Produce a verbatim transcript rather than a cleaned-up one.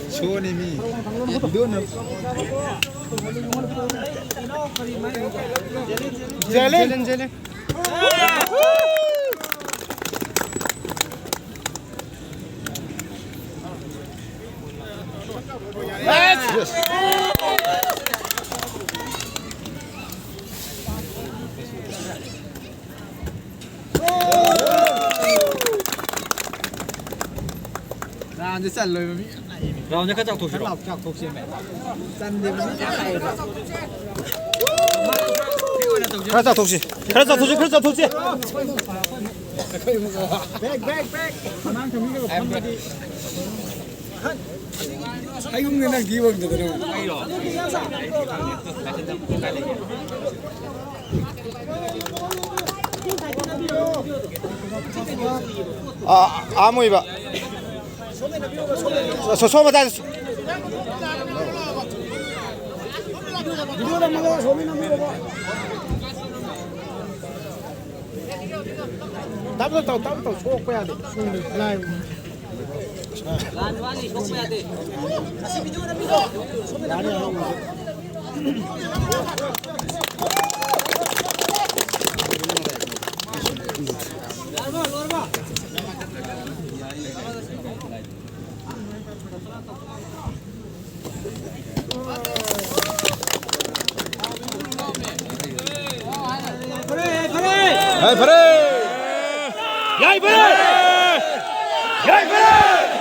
Sony ꯃꯤ꯫ ꯏꯟꯗꯨꯅ꯫ ꯖꯦꯂꯤꯟ꯫ ꯖꯦꯂꯤꯟ, ꯖꯦꯂꯤꯟ꯫ ꯔꯥꯎꯟꯁꯦ ꯆꯜꯂꯣꯏꯕ ꯃꯤ ꯌꯥꯝ ꯂꯥꯛꯏꯅꯦ꯫ ꯔꯥꯎꯟꯁꯦ ꯈꯔ ꯆꯥꯎꯊꯣꯛꯁꯤꯔꯣ? ꯈꯔ ꯂꯥꯎ ꯆꯥꯎꯊꯣꯛꯁꯦꯃꯦ꯫ ꯆꯟꯗꯦꯕ ꯃꯤ ꯌꯥꯝ ꯂꯥꯛꯑꯦꯕ꯫ ꯈꯔ ꯆꯥꯎꯊꯣꯛꯁꯤ꯫ ꯈꯔ ꯆꯥꯎꯊꯣꯛꯁꯤ꯫ ꯈꯔ ꯆꯥꯎꯊꯣꯛꯁꯤ꯫ Bag, bag, bag. ꯑꯉꯥꯡ ꯊꯝꯕꯤꯔꯒ ꯐꯝꯃꯗꯤ꯫ ꯑꯩꯉꯣꯝꯗ ꯅꯪ ꯗꯤ ꯋꯥꯡꯗꯗꯅ꯫ ꯑꯩꯔꯣ? ꯑꯥ, ꯑꯥ, ꯃꯣꯏꯕ꯫ ꯁꯣ-, ꯁꯣ-, ꯁꯣ ꯃꯇꯥꯏꯗ꯫ ꯇꯞꯅ ꯇꯧ, ꯇꯞꯅ ꯇꯧ, ꯁꯣꯛꯄ ꯌꯥꯗꯦ꯫ ꯂꯥꯏ꯫ ꯂꯥꯟ ꯋꯥꯅꯤ, ꯁꯣꯛꯄ ꯌꯥꯗꯦ꯫ ꯌꯥꯏꯐꯔꯦ! ꯌꯥꯏꯐꯔꯦ! ꯌꯥꯏꯐꯔꯦ!